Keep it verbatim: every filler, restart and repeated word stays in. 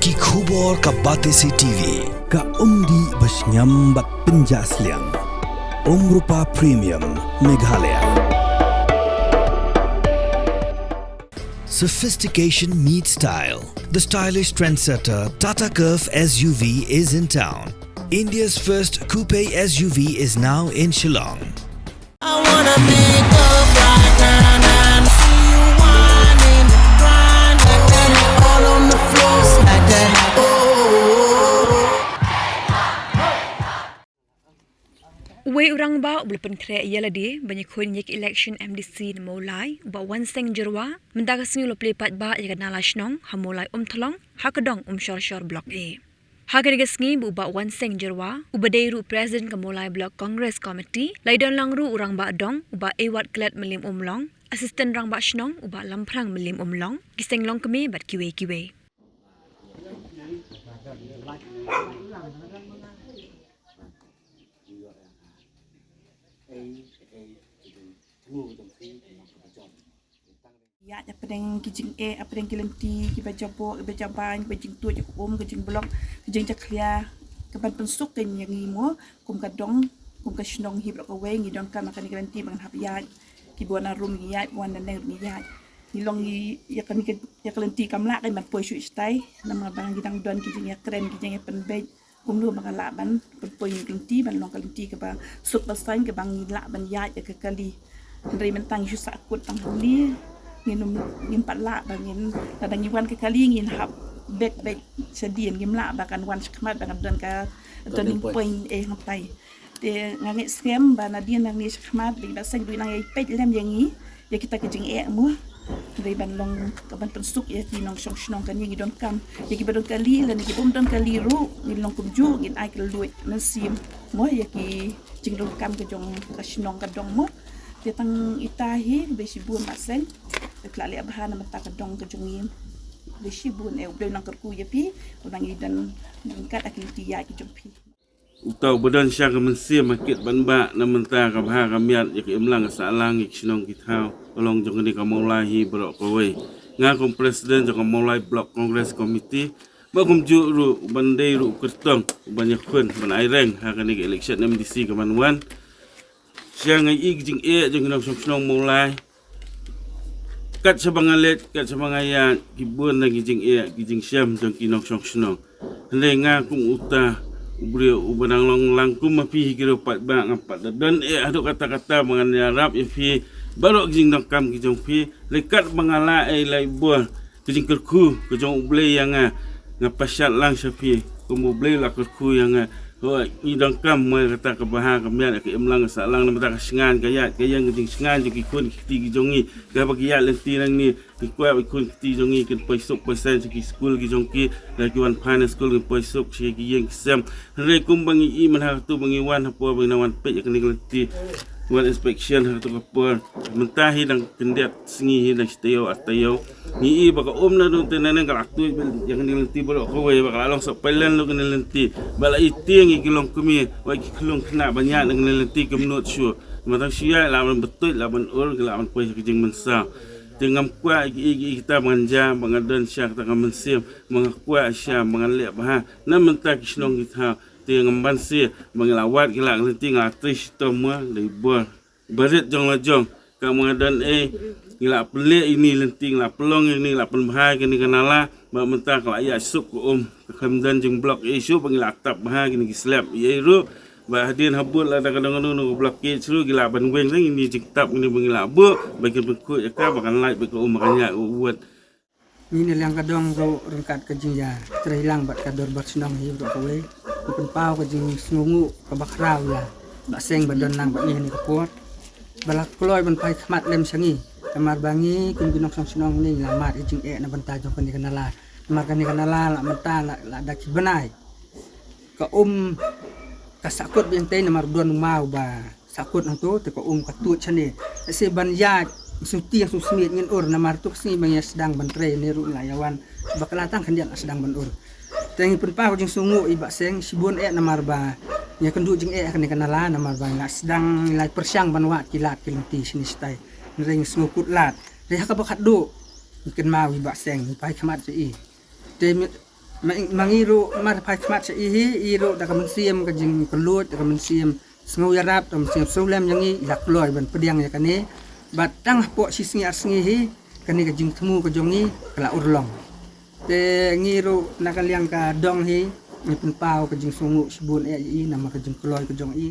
Ki khubor ka Batesi TV. Ka umdih ba shngiam bad pynjah sliang. Umrupa Premium Meghalaya. Sophistication meets style. The stylish trendsetter Tata Curvv S U V is in town. India's first coupe S U V is now in Shillong. I wanna pick up right now and see you whining, grinding, all on the floor, smack that. Oh. Uwei u rangbah uba la pynkhreh ïa lade ban ïakhun ïa ka election M D C na Mawlai, u Bah Wanseng Jyrwa, mynta ka sngi u la plie paidbah ïa ka nala shnong ha Mawlai Umthlong, ha ka dong Umshorshor Block A. Ha kane ka sngi, ba u Bah Wanseng Jyrwa, uba dei ruh President ka Mawlai Block Congress Committee, la ïadon lang ruh u Rangbah Dong, u Bah Ewart Klet Mylliem Umlong, Assistant Rangbah Shnong, u Bah Lamphrang Mylliem Umlong, ki seng longkmie bad kiwei kiwei. Ïaid hapdeng ki jingeh, hapdeng ki lynti kiba jaboh, kiba jabain, kiba jingtuid, ka um, ka jingblok, ka jingjakhlia, ka ban pynsuk ka ïa ngi mo, kum ka dong, kum ka shnong hi baroh kawei, ngi donkam ha kane ka lynti ba ngan hap ïaid, kiba wan na rum ngi ïaid, wan na neng ngi ïaid. Ngi long ngi ïa kane ka, ïa ka lynti kam lah ka ban poi shuh shatai, namar ba ngi dang don ki jingïakren, ki jingïapynbeit, kumno ba nga lah ban pynpoi ïa ka lynti ban long ka lynti kaba suk ba saiñ kaba ngi lah ban ïaid ïa ka kali. Hynrei mynta ngi shu sahkut tang hangne, ngin ym, ngim pat lah ba ngin, lada ngi wan ka kali ngin hap bek bek shadien, ngim lah ba kan wan shakhmat ba kan don ka turning point, eh, hangtai. Te nga ngeit skhem ba nadien nangne shakhmat ba i Bah Seng ruh i nang ïai peit lem ïa ngi, ïa kita ki jingeh mo. Hynrei ban long ka ban pynsuk ïa ki nongshong shnong kane ngi donkam. Ïa kiba don kali lane kiba ym don kali ruh ngin long kumjuh, ngin ai ka luid mynsiem mo ïa ki jingdonkam ka jong ka shnong ka dong mo. Te tang ita hi, khublei shibun Bah Seng. Te phi la leh bha na bynta ka dong ka jong ngi. Khublei shibun, eh, U Blei un nang kyrkhu ïa phi, un nang ïai don ryngkat ha ki lynti ïaid ki jong phi. Uta uba don sha ka mynsiem ha kit ban bah na mynta ka bha ka miat ïa ka imlang ka sahlang ïa ki shnong ki thaw ka long jong kane ka Mawlai hi baroh kawei. Nga kum President jong ka Mawlai Block Congress Committee, bad kumjuh ruh uban dei ruh u kyrtong uban ïakhun ban ai reng ha kane ka election M D C ka ban wan. Sha nga i ki jingeh jong ki nongshong shnong Mawlai. Kat shaba nga leit, kat shaba nga ïaid, ki bun na ki jingeh, ki jingshem jong ki nongshong shnong. Hynrei nga kum uta u briew uba dang long lang kum ma phi hi ki riew paidbah, ngam pat da don eh haduh katta katta ba ngan ïarap ïa phi baroh ki jingdonkam ki jong phi. Hynrei kat ba nga la ei lai bor ka jingkyrkhu ka jong U Blei ïa nga, nga pashat lang sha phi kum U Blei la kyrkhu ïa nga. Hooid, ngi donkam mo ïa kata ka bha ka miat, ïa ka imlang ka sahlang na bynta ka shngaiñ ka ïaid ka ïeng, ka jingshngaiñ jong ki khun ki kti ki jong ngi. Kaba ki ïaid lynti nangne, ngi kwah ba ki khun ki kti jong ngi kin poi suk poi saiñ sha ki skul ki jong ki, lada ki wan phai na skul kin poi suk sha ki ïing ki sem. Hynrei kumba ngi i mynta ha katu ba ngi wan hapoh ba ngi nang wan peit ïa kane ka lynti, wan inspection ha katu ka por. Mynta hi dang khyndiat sngi hi, dang shi taïew ar taïew. Ngi i ba ka um naduh te nangne ka la tuid ïa kane ka lynti baroh kawei, ba ka la long sohpailen lut kane ka lynti. Ba la i tieng ïa ki longkmie, wat ki khyllung khynnah ban ïaid na kane ka lynti, kim nud shuh. Namar tang shu ïaid lah ban btuid, lah ban ur, ki lah ban poi sha ka jingmynsaw. Te ngam kwah ïa ki, ïa ki, ïa kita ba ngan jia, ba nga don sha kata ka mynsiem, ba nga kwah sha ba ngan leh bha na mynta ki shnong ki thaw. Te ngam banse ba ngi la wad ki la ka lynti, nga la trei shitom mo, dei bor barit jong la jong. Ka ma nga don eh, ngi la pynleh ïa kine lynti, ngi la pynlong ïa kine, ngi la pynbha ïa kane ka nala, ba mynta ka la ïaid suk ka um. Ka khlem don jingblok eh shuh ba ngi la tap bha ïa kine ki slab. Ïa ruh ba hadien habud lada ka don kano kano ka blockage ruh ki lah ban weng tang ïa kine jingtap kine ba ngi la buh, ba kin pynkhuid ïa ka ba kan lait beit ka um ba kan ïaid wut. Ngi na liang ka dong ruh ryngkat ka jingïatrei lang bad ka dorbar shnong hi baroh kawei, ngi pynpaw ka jingsngewnguh kaba khraw ïa Bah Seng ba don lang bad ngi ha kane ka por, ba la kloi ban phai khmat lem sha ngi. Namar ba ngi kum ki nongshong shnong ngi la mad ïa jingeh na bynta jong kane ka nala. Namar kane ka nala la mynta la, la da ki bnai ka um ka sahkut biang tei, namar don u maw ba sahkut hangto, te ka um ka tuid shane. Lehse ban ïaid shu tieng shu smiej ngin ur, namar tu ka sngi ba ngi ïa sdang ban trei ne ruh la ïa wan bakla tang khyndiat la sdang ban ur. Te ngi pynpaw ka jingsngewnguh ïa Bah Seng shibun eh, namar ba ngi ïa kynduh jingeh ha kane ka nala, namar ba ngi la sdang, ngi la pyrshang ban wad ki lad ki lynti shane shatai. Hynrei ngi sngewkut lad. Hynrei ha kaba khatduh ngi kynmaw ïa Bah Seng, ngi phai khmat ïa i. Te mi-, Ma ngi ruh mar phai khmat sha i hi, i ruh da ka mynsiem ka jingkylluid, da ka mynsiem sngewïarap, da ka mynsiem sngewlem ïa ngi, i la kloi ban pdiang ïa kane. Bad tang hapoh shi sngi ar sngi hi, kane ka jingthmu ka jong ngi ka la urlong. Te ngi ruh na ka liang ka dong hi, ngi pynpaw ka jingsngewnguh shibun eh ïa i namar ka jingkloi ka jong i.